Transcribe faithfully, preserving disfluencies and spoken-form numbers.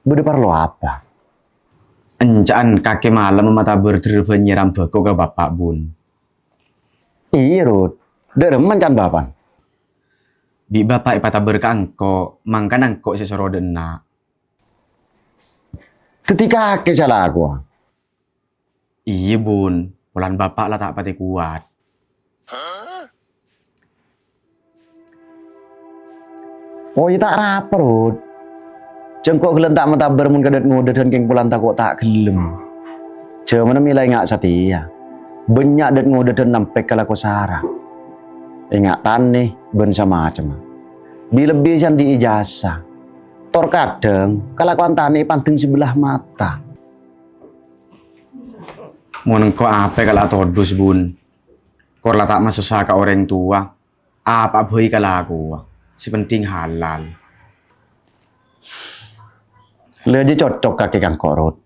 Bâdâ parlo apa? Enca'an kakè malem matabâr dârâ bân nyèram bhâko ka Bapa', Bun. Iyâ, Rut. Dâ' remma can Bapa'? Bi' Bapa' èpatabâr ka engko', mangkana engko' sè soro dâ' enna'. Dhâddhi kakè sè alakowa? Iyâ, Bun. Polana Bapa' la ta' patè kowat. Oh, iyâ ta' arapa, Rut. Jhâ' engko' ghellâ' ta' matabâr mon ka dâd-ngodâdhân kèng polana tako' ta' ghellem. Jhâmanna mèla enga' satèya. Bânnya' dâd-ngodâdhân nampèk ka lako sara. Enga' tanè bân samacemma. Bi-, lebbi sè andi' ijazah. Tor kadhâng kalakowan tanè èpandeng sabellah mata. Mon engko' apa kala atodus, Bun? Kor la ta' masossa ka orèng towa, apa'a bhâi kalakowa, sè pentèng halal. Lè jhâ' cocok kakè ka engko', Rut.